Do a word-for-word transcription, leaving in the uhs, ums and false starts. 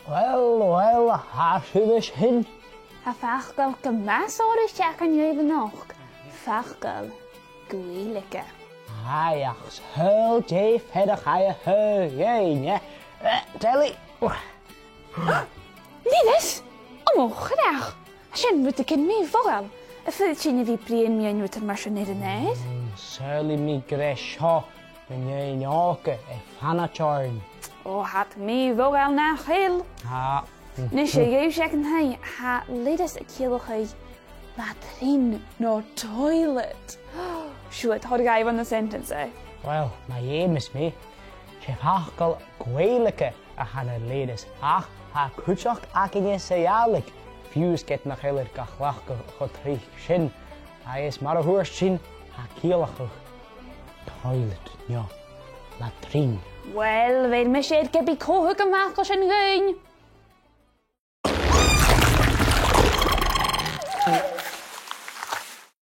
Uill, uill, tha sibh a' sin. Tha facal gu math sònraichte againn dhuibh a-nochd. Facal Gaeilge. Aidh, ach saoil dè feadhainn a chaidh a thaghadh dhuinn, eh? Eh, Tilly. Leithid? O mo chreach! Sin rudeigin mì-mhodhail. Am faod sinn a bhith a' bruidhinn mu rud mar sin air an aer? Mm, saoilidh mi gur e seo an fheadhainn òga a' fanaid oirnn. O, tha iad mì-mhodhail nach eil. Ah. Nise, a dh'aithghearr, tha Leithid a' ciallachadh latrine no toilet. Siuthad, thoir dhaibh an sentence, eh? Uill, ma dh'fheumas mi, 's e facal Gaeilge a th' ann an Leithid, ach tha cuideachd againne sa Ghàidhlig, fiù 's ged nach eil iad ga chleachdadh cho tric sin, agus mar a thuirt sinn, tha e a' ciallachadh toilet, no latrine. Uill, bheir mise air ge bith cò thug am facal sin dhuinn.